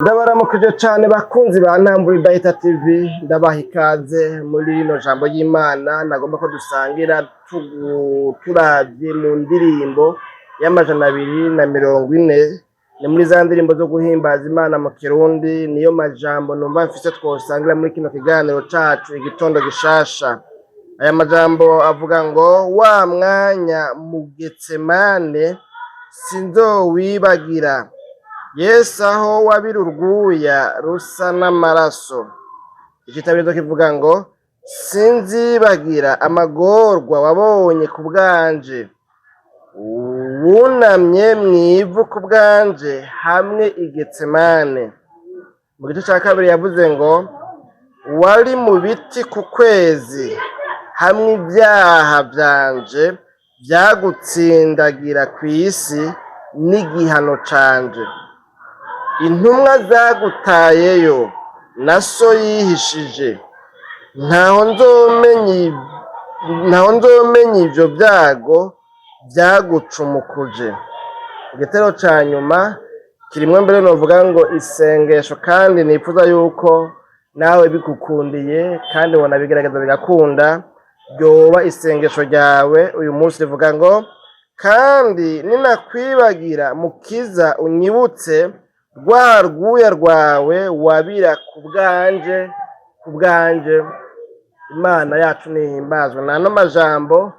Ndabaramukije cane bakunzi ba Ntambwe Dahita TV, ndabaha ikaze muri rino jambo ry'Imana nagomba ko dusangira turavye mu ndirimbo y'240. Ni muri za ndirimbo zo guhimbaza Imana mu Kirundi. Niyo majambo numva mfise twosangira muri kino kiganiro cacu Igitondo Gishasha. Aya majambo avuga ngo: "Wa mwanya mu Getsemane sinzowibagira, Yesu, aho wabira urwuya rusa n'amaraso." Ikitabirizo kivuga ngo: "Sinzibagira amagorwa wabonye ku bwanje, wunamye mw'ivu ku bwanje hamwe i Getsemane." Mu gice ca kabiri yavuze ngo: "Wari mu biti ku kwezi, hamwe ivyaha vyanje vyagutsindagira kw'isi n'igihano canje. Intumwa zagutayeyo, na so yihishije. Ntaho nzomenya ivyo vyago vyagucumukuje." Igitero ca nyuma kirimwo mbere novuga ngo isengesho, kandi nifuza yuko nawe bigukundiye kandi wonabigerageza bigakunda, ryoba isengesho ryawe uyu munsi. Rivuga ngo: "Kandi ninakwibagira, Mukiza, unyibutse rwa rwuya rwawe wabira ku bwanje, ku bwanje." Imana yacu nihimbazwe. Nano majambo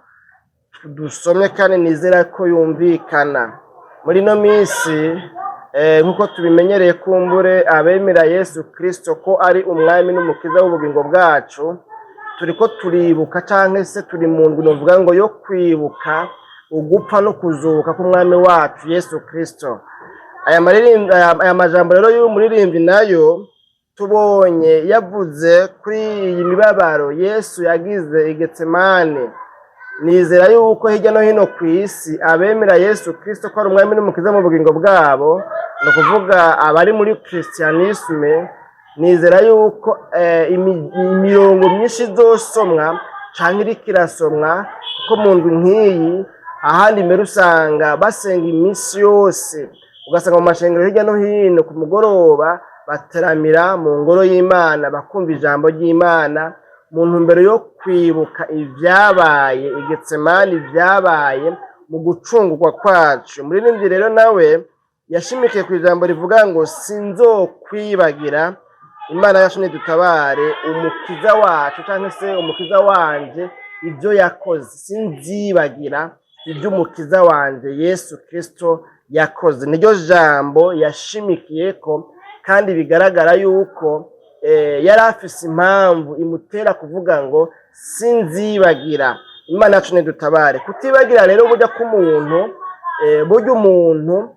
dusomye kandi nizera ko yumvikana. Muri ino minsi, nk'uko tubimenyereye, kumbure abemera Yesu Kristo ko ari umwami n'umukiza w'ubugingo bwacu, turiko turibuka canke se turi mu ndwi novuga ngo yo kwibuka ugupfa no kuzuka k'umwami wacu Yesu Kristo. Aya majambo rero y'uyu muririmbyi nayo tubonye yavuze kuri iyi mibabaro Yesu yagize i Getsemane. Nizera yuko hirya no hino ku isi abemera Yesu Kristo ko ari umwami n'umukiza mu bugingo bwabo, ni ukuvuga abari muri christianisme, nizera yuko imirongo myinshi izosomwa canke iriko irasomwa, kuko mu ndwi nk'iyi ahandi mbere usanga basenga iminsi yose, ugasanga mu mashengero hirya no hino ku mugoroba bateramira mu ngoro y'Imana, bakumva ijambo ry'Imana mu ntumbero yo kwibuka ivyabaye i Getsemani, ivyabaye mu gucungurwa kwacu. Muririmbyi rero nawe yashimikiye ku ijambo rivuga ngo "sinzokwibagira". Imana yacu nidutabare. Umukiza wacu canke se umukiza wanje, ivyo yakoze, sinzibagira ivyo umukiza wanje Yesu Kristo yakoze. Niryo jambo yashimikiyeko, kandi bigaragara yuko yari afise impamvu imutera kuvuga ngo "sinzibagira". Imana yacu nidutabare. Kutibagira rero, burya k'umuntu, burya umuntu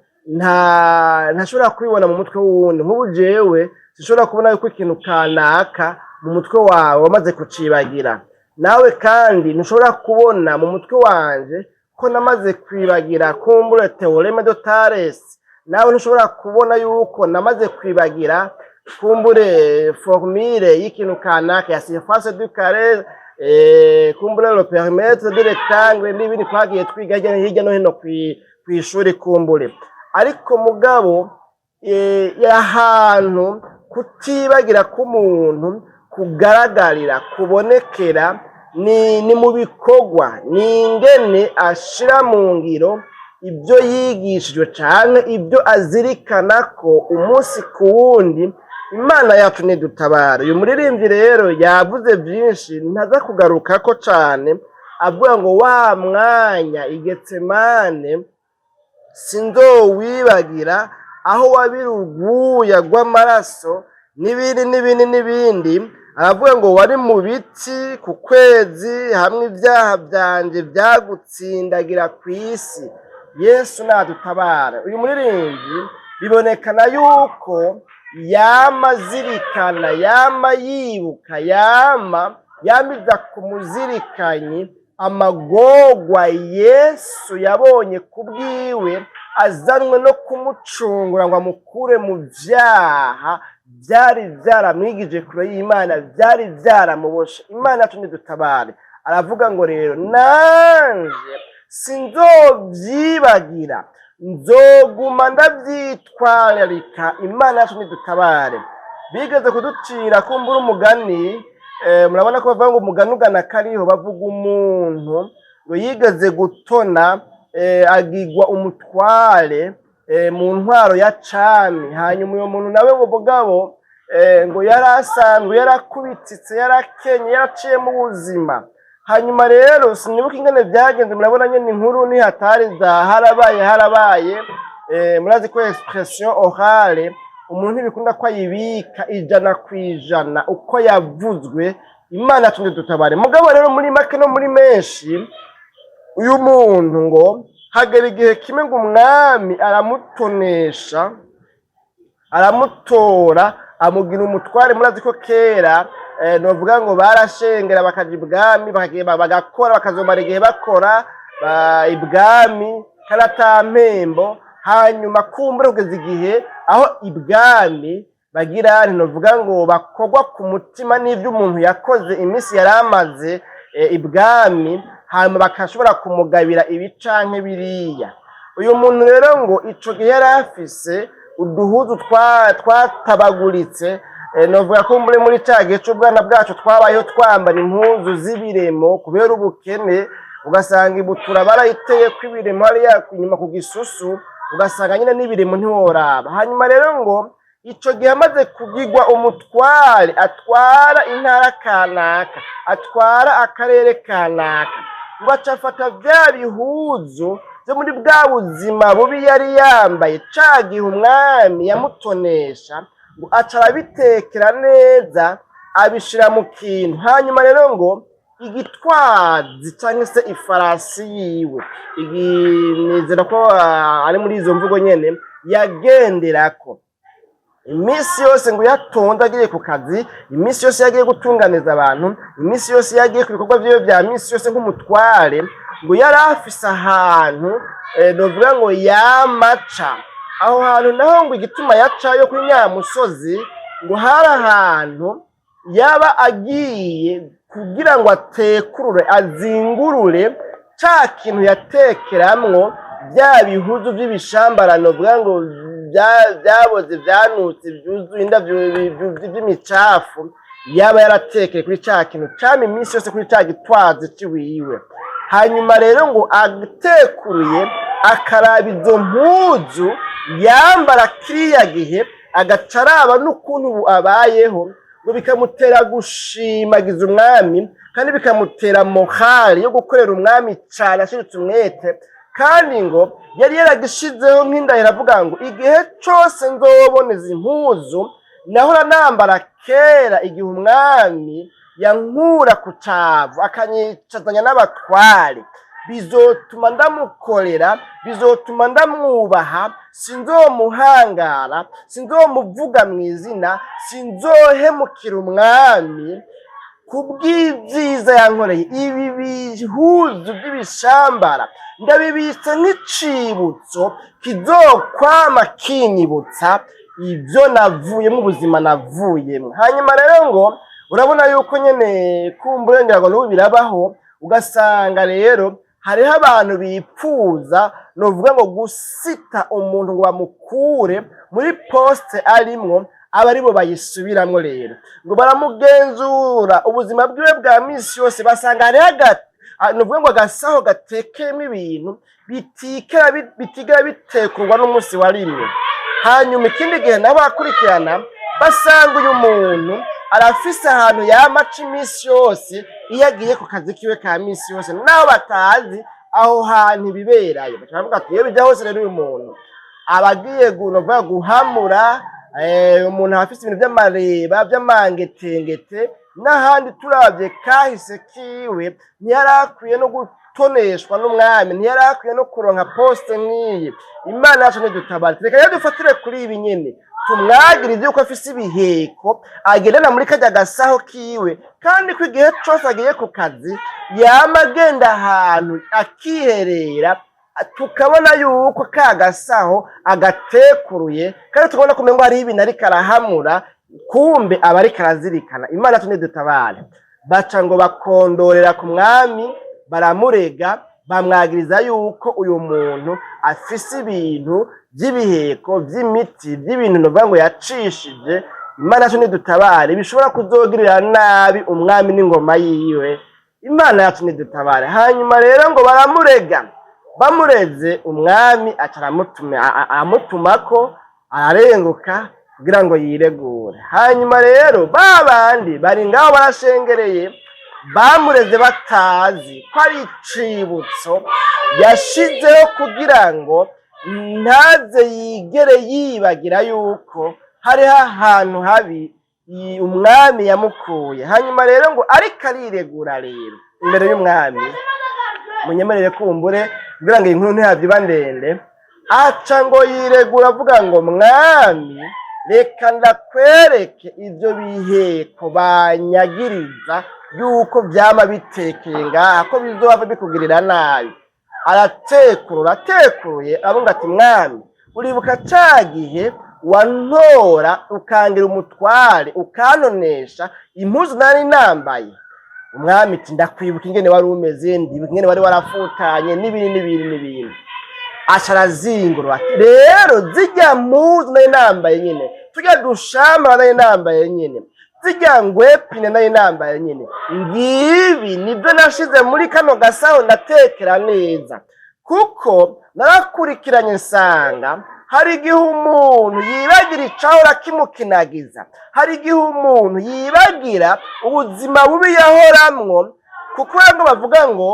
ntashobora kubibona mu mutwe w'uwundi. Nk'ubu jewe sinshobora kubona yuko ikintu kanaka mu mutwe wawe wamaze kucibagira, nawe kandi ntushobora kubona mu mutwe wanje ko namaze kwibagira kumbure théorème de Thalès, nawe ntushobora kubona yuko namaze kwibagira kumbure formule y'ikintu kanaka ya surface du carré, kumbure le périmètre de rectangle n'ibindi twagiye twiga hirya no hino kw'ishuri kumbure. Ariko mugabo ahantu kutibagira k'umuntu kugaragarira, kubonekera, ni mu bikorwa, ni ingene ashira mu ngiro ibyo yigishijwe canke ibyo azirikana ko umunsi ku wundi. Imana yacu nidutabara. Uyu muririmbyi rero yavuze byinshi ntaza kugarukako cane, avuga ngo: "Wa mwanya i Getsemane sinzowibagira, aho wabira urwuya rw'amaraso", n'ibindi n'ibindi n'ibindi. Aravuga ngo: "Wari mu biti ku kwezi, hamwe ibyaha byanje byagutsindagira ku isi." Yesu nadutabara. Uyu muririmbyi bibonekana yuko yama azirikana, yama yibuka, yama yamiza ku muzirikanyi amagorwa Yesu yabonye ku bwiwe, azanwe no kumucungura ngo amukure mu vyaha byari vyaramwigije kure y'Imana, byari vyaramuboshe. Imana yacu nidutabare. Aravuga ngo: "Rero nanje sinzovyibagira." Nzoguma ndavyitwararika. Imana yacu nidutabare. Bigeze kuducira kumbura umugani, murabona ko bavuga ngo umugani ugana kariho. Bavuga umuntu ngo yigeze gutona, agigwa umutware mu ntwaro ya cami. Hanyuma uyo muntu nawe ngo mugabo ngo yari asanzwe yarakubititse, yarakenye, yaraciye mu buzima. Hanyuma rero sinibuka ingene vyagenze. Murabona nyene inkuru ni hatari za harabaye harabaye. Murazi ko expression orale umuntu ntibikunda ko ayibika 100% uko yavuzwe. Imana yacu dutabare. Mugabo rero muri make no muri menshi, uyu muntu ngo hagera igihe kimwe ngo umwami aramutonesha, aramutora, amugira umutware. Murazi ko kera novuga ngo barashengera bakaja ibwami, bagakora, bakazomara igihe bakora ibwami kandi ata mpembo. Hanyuma kumbura kugeza igihe aho ibwami bagira, novuga ngo bakogwa ku mutima n'ivyo umuntu yakoze iminsi yari amaze ibwami, hanyuma bakashobora kumugabira ibi canke biriya. Uyu muntu rero ngo ico gihe yari afise uduhuzu twatabaguritse. Novuga ko muri ca gihe c'ubwana bwacu twabayeho twambara impuzu z'ibiremo kubera ubukene, ugasanga ibutura barayiteyeko ibiremo hariya inyuma ku gisusu, ugasanga nyine n'ibiremo ntiworaba. Hanyuma rero ngo ico gihe amaze kugirwa umutware, atwara intara kanaka, atwara akarere kanaka, ngo aca afata vya bihuzu vyo muri bwa buzima bubi yari yambaye ca gihe umwami yamutonesha, ngo aca arabitekera neza, abishira mu kintu. Hanyuma rero ngo igitwazi canke se ifarasi yiwe, nizera ko ari muri izo mvugo nyene, yagenderako iminsi yose ngo yatonda agiye ku kazi, iminsi yose yagiye gutunganiza abantu, iminsi yose yagiye ku bikorwa vyiwe vya minsi yose nk'umutware, ngo yari afise ahantu novuga ngo yamaca. Aho hantu naho ngo igituma yacayo kuri nyamusozi, ngo hari ahantu yaba agiye kugira ngo atekurure, azingurure ca kintu yatekeramwo bya bihuzu vy'ibishambarano, novuga ngo vyaboze, vyanutse, vyuzuye indavyo vy'imicafu yaba yaratekeye kuri ca kintu cama iminsi yose kuri ca gitwazi ciwiwe. Hanyuma rero ngo atekuruye, akaraba izo mpuzu yambara kiriya gihe, agaca araba n'ukuntu ubu abayeho, ngo bikamutera gushimagiza umwami, kandi bikamutera morale yo gukorera umwami cane ashiritse umwete. Kandi ngo yari yaragishizeho nk'indahiro, avuga ngo igihe cose nzobona izi mpuzu nahora nambara kera igihe umwami yankura ku cavu akanyicazanya n'abatware, bizotuma ndamukorera, bizotuma ndamwubaha, sinzomuhangara, sinzomuvuga mu izina, sinzohemukira umwami kubw'ibyiza yankoreye. Ibi bihuzu by'ibishambara ndabibitse nk'icibutso kizokwama kinyibutsa ibyo navuyemo, ubuzima navuyemo. Hanyuma rero ngo urabona yuko nyene kumbura ngira ngo n'ubu birabaho, ugasanga rero hariho abantu bipfuza novuga ngo gusita umuntu ngo bamukure muri poste arimwo, aba aribo bayisubiramwo. Rero ngo baramugenzura ubuzima bwiwe bwa misi yose, basanga hariho novuga ngo agasaho gatekeyemo ibintu bitigera bitekurwa n'umunsi wa rimwe. Hanyuma ikindi gihe nabo bakurikirana, basanga uyu muntu arafise ahantu yama aca iminsi yose iyo agiye ku kazi kiwe ka minsi yose, naho batazi aho hantu ibiberayo. Baca baravuga ati iyo bija hose rero uyu muntu aba agiye novuga guhamura, umuntu aba afise ibintu vy'amareba, vy'amangetengete n'ahandi. Turavye kahise kiwe, ntiyari akwiye no gutoneshwa n'umwami, ntiyari akwiye no kuronka poste nk'iyi. Imana yacu ntidutabare. Reka rero dufatire kuri ibi nyene, tumwagirize yuko afise ibiheko agendana muri karya gasaho kiwe, kandi ko igihe cose agiye ku kazi yama agenda ahantu akiherera, tukabona yuko ka gasaho agatekuruye, kandi tukabona ko umengo hariho ibintu ariko arahamura, kumbe aba ariko arazirikana. Imana yacu ntidutabare. Baca ngo bakondorera ku mwami, baramurega. Bamwagiriza yuko uyu muntu afise ibintu vy'ibiheko, vy'imiti, vy'ibintu novuga ngo yacishije. Imana yacu nidutabare, bishobora kuzogirira nabi umwami n'ingoma yiwe. Imana yacu nidutabare. Hanyuma rero ngo baramurega. Bamureze, umwami aca amutumako, ararenguka kugira ngo yiregure. Hanyuma rero ba bandi bari ngaho barashengereye, bamureze batazi ko ari icibutso yashizeho kugira ngo ntaze yigere yibagira yuko hariho ahantu habi umwami yamukuye. Hanyuma rero ngo ariko ariregura rero imbere y'umwami, munyemerere kumbure kugira ngo iyi nkuru ntihave iba ndende, aca ngo yiregura avuga ngo: "Mwami, reka ndakwereke ivyo biheko banyagiriza yuko vyama bitekeye ngaha, ko bizohava bikugirira nabi." Aratekurura, atekuruye aravuga ati: "Mwami, uribuka ca gihe wantora ukangira umutware, ukantonesha impuzu nari nambaye?" Umwami ati: "Ndakwibuka ingene wari umeze, ndibuka ingene wari warafutanye n'ibindi n'ibindi n'ibindi." Aca arazingurura ati: "Rero zirya mpuzu nari nambaye nyene, turya dushamba nari nambaye nyene, zirya ngwepine nari nambaye nyene, ngibi nibyo nashize muri kano gasaho ndatekera neza, kuko narakurikiranye nsanga hari igihe umuntu yibagira icahora kimukinagiza, hari igihe umuntu yibagira ubuzima bubi yahoramwo, kuko ngo bavuga ngo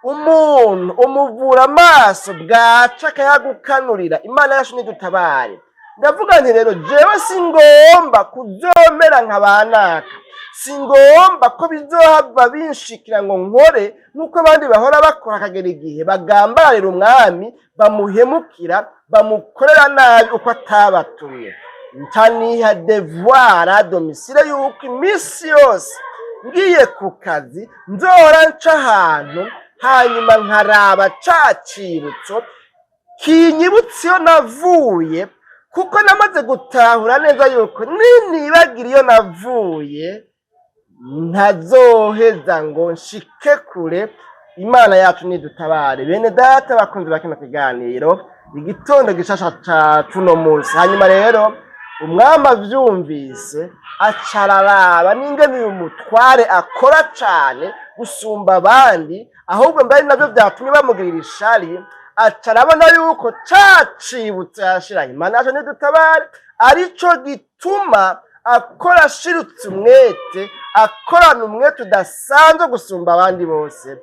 umuntu umuvura amaso bwaca akayagukanurira." Imana yacu nidutabare. Ndavuga nti rero jewe singomba kuzomera nka banaka, singomba ko bizohava binshikira ngo nkore nk'uko abandi bahora bakora, akagera igihe bagambarira umwami, bamuhemukira, bamukorera nabi uko atabatumye. Ntaniha devoir à domicile yuko iminsi yose ngiye ku kazi nzohora nca ahantu, hanyuma nkaraba ca cibutso kinyibutsa iyo navuye, kuko namaze gutahura neza yuko ninibagira iyo navuye ntazoheza ngo nshike kure. Imana yacu nidutabare. Bene data bakunzi ba kino kiganiro, igitondo gishasha ca cuno munsi. Hanyuma rero umwami avyumvise aca araraba n'ingene uyu mutware akora cane gusumba abandi, ahubwo mbere navyo vyatumye bamugirira ishari. Aca arabona yuko ca cibutso yashiranye, Imana yacu nidutabare, arico gituma akora ashirutse umwete, akorana umwete udasanzwe gusumba abandi bose.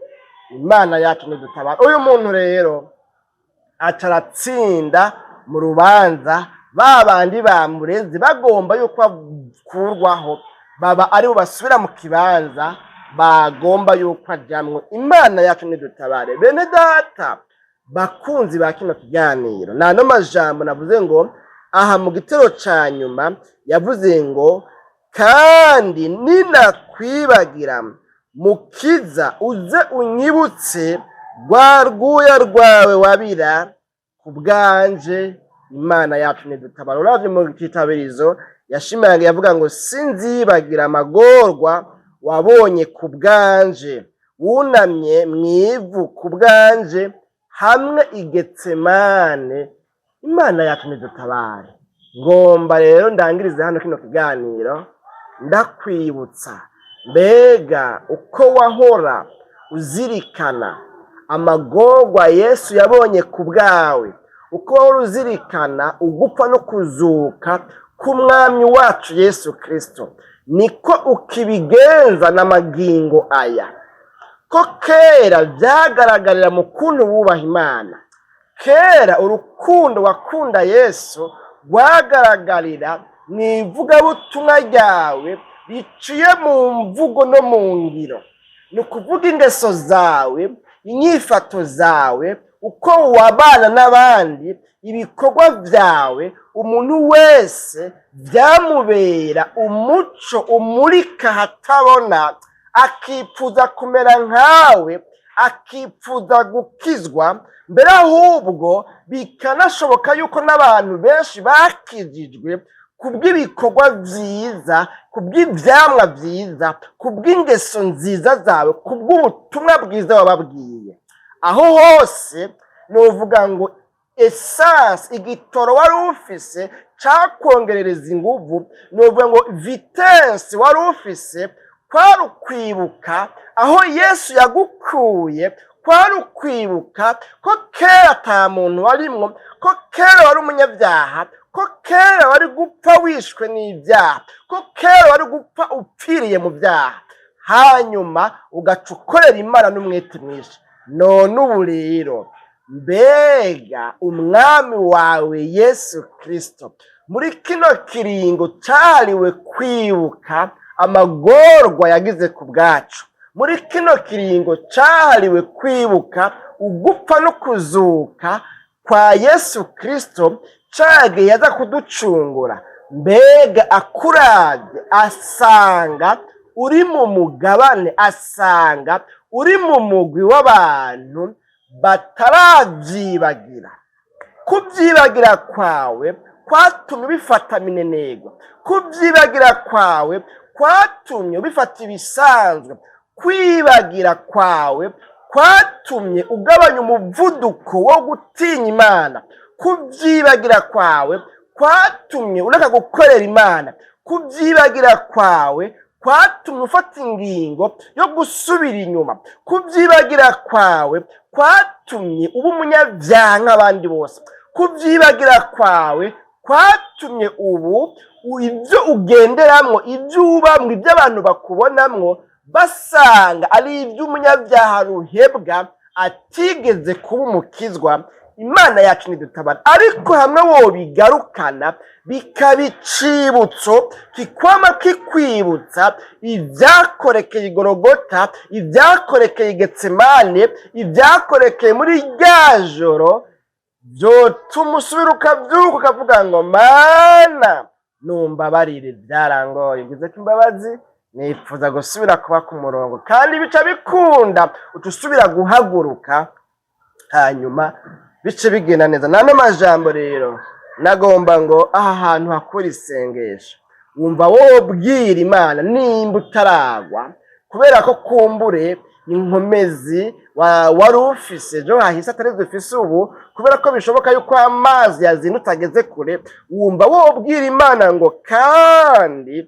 Imana yacu nidutabare. Uyu muntu rero aca aratsinda mu rubanza. Ba bandi bamureze bagomba yuko akurwaho, baba aribo basubira mu kibanza bagomba yuko ajamwo. Imana yacu nidutabare. Bene data bakunzi ba kino kiganiro, nano majambo navuze ngo aha mu gitero ca nyuma yavuze ngo: "Kandi ninakwibagira, Mukiza, uze unyibutse rwa rwuya rwawe wabira ku bwanje." Imana yacu nidutabara. Uravye mu kitabirizo yashimangiye avuga ngo: "Sinzibagira amagorwa wabonye ku bwanje, wunamye mw'ivu ku bwanje hamwe i Getsemane." Imana yacu nidutabare. Ngomba rero ndangirize hano kino kiganiro ndakwibutsa: mbega uko wahora uzirikana amagorwa Yesu yabonye ku bwawe, uko wahora uzirikana ugupfa no kuzuka k'umwami wacu Yesu Kristo, niko ukibigenza n'amagingo aya? Ko kera byagaragarira mu kuntu wubaha Imana, kera urukundo wakunda Yesu rwagaragarira mu ivugabutumwa ryawe riciye mu mvugo no mu ngiro, ni ukuvuga ingeso zawe, inyifato zawe, uko wabana n'abandi, ibikorwa byawe, umuntu wese byamubera umuco umurika ahatabona, akipfuza kumera nkawe, akipfuza gukizwa. Mbere ahubwo bikanashoboka yuko n'abantu benshi bakijijwe kubw'ibikorwa vyiza, kubw'ivyamwa vyiza, kubw'ingeso nziza zawe, kubw'ubutumwa bwiza wababwiye. Aho hose novuga ngo essence, igitoro wari ufise cakongerereza inguvu, novuga ngo vitesse wari ufise kwari ukwibuka aho Yesu yagukuye, kwari ukwibuka ko kera ata muntu warimwo, ko kera wari umunyabyaha, ko kera wari gupfa wishwe n'ibyaha, ko kera wari gupfa upfiriye mu byaha, hanyuma ugaca ukorera Imana n'umwete mwinshi. None ubu rero, mbega umwami wawe Yesu Kirisito, muri kino kiringo cyahariwe kwibuka amagorwa yagize ku bwacu, muri kino kiringo cyahariwe kwibuka ugupfa no kuzuka kwa Yesu Kirisito cagiye aza kuducungura, mbega akuravye asanga uri mu mugabane, asanga uri mu mugwi w'abantu bataravyibagira? Kubyibagira kwawe kwatumye ubifata minenegwa, kubyibagira kwawe kwatumye ubifata ibisanzwe, kwibagira kwawe kwatumye ugabanya umuvuduko wo gutinya Imana, kubyibagira kwawe kwatumye ureka gukorera Imana, kubyibagira kwawe kwatumye ufata ingingo yo gusubira inyuma, kubyibagira kwawe kwatumye uba umunyabyaha nk'abandi bose, kubyibagira kwawe kwatumye ubu ibyo ugenderamwo, ibyo ubamwo, ibyo abantu bakubonamwo basanga ari iby'umunyabyaha ruhebwa atigeze kuba umukizwa. Imana yacu ntidutabara, ariko hamwe wobigarukana bikaba icibutso kikwama kikwibutsa ibyakorekeye Igorogota, ibyakorekeye Getsemane, ibyakorekeye muri rya joro, byotuma usubira ukabyuka ukavuga ngo: "Mana, numbabarire, byarangoye, ngize ko imbabazi, nifuza gusubira kuba ku murongo." Kandi bica bikunda, uca usubira guhaguruka, hanyuma bice bigenda neza. Nano majambo rero nagomba ngo aha hantu hakura isengesho, wumva wobwira Imana nimba utaragwa, kubera ko kumbure inkomezi wari ufise ejo hahise atari ufise ubu, kubera ko bishoboka yuko amazi yazindutse ageze kure. Wumva wobwira Imana ngo: "Kandi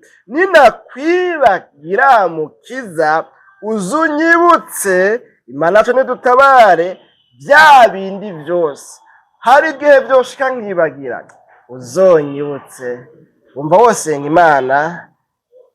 ninakwibagira, Mukiza, uzunyibutse." Imana yacu nidutabare. Bya bindi byose hari igihe byoshika nkibagira, uzonyibutse. Wumva wosenga Imana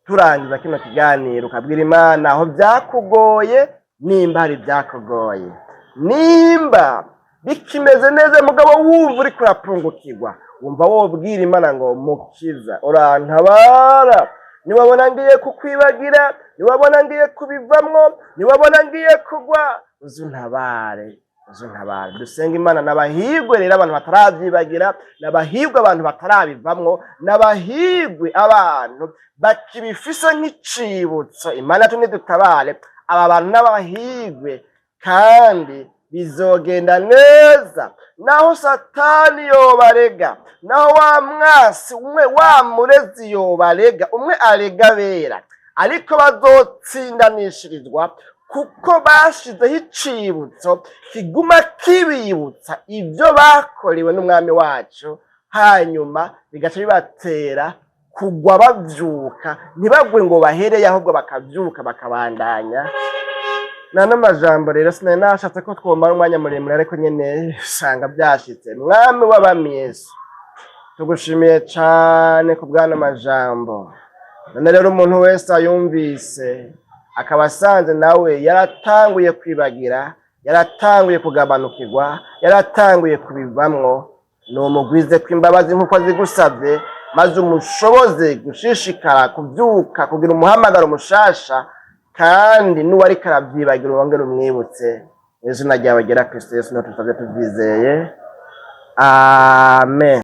turangiza kino kiganiro, ukabwira Imana aho byakugoye, nimba hari ibyakugoye, nimba bikimeze neza mugabo wumva uriko urapfungukirwa, wumva wobwira Imana ngo: "Mukiza, urantabara, niwabona ngiye kukwibagira, niwabona ngiye kubivamwo, niwabona ngiye kugwa, uzuntabare, uzuntabare." Dusenga Imana. N'abahigwe rero abantu bataravyibagira, n'abahigwe abantu batarabivamwo, n'abahigwe abantu bakibifise nk'icibutso. Imana yacu nidutabare. Aba bantu n'abahigwe, kandi bizogenda neza naho Satani yobarega, naho wa mwasi umwe, wa murezi yobarega, umwe arega bera, ariko bazotsindanishirizwa kuko bashizeho icibutso kiguma kibibutsa ibyo bakorewe n'umwami wacu, hanyuma bigaca bibatera kugwa bavyuka, ntibagwe ngo bahereye, ahubwo bakavyuka bakabandanya. Nano majambo rero sinari nashatse ko twomara umwanya muremure, ariko nyene usanga byashitse. Mwami w'abami Yesu, tugushimiye cane ku bw'ano majambo. None rero umuntu wese ayumvise akaba asanze nawe yaratanguye kwibagira, yaratanguye kugabanukirwa, yaratanguye kubivamwo, numugwize kw'imbabazi nk'uko azigusavye, maze umushoboze gushishikara kuvyuka, kugira umuhamagaro mushasha, kandi n'uwariko aravyibagira wongere umwibutse. Mu izina ryawe ryera Kristo Yesu niho tubisavye tuvyizeye, amen.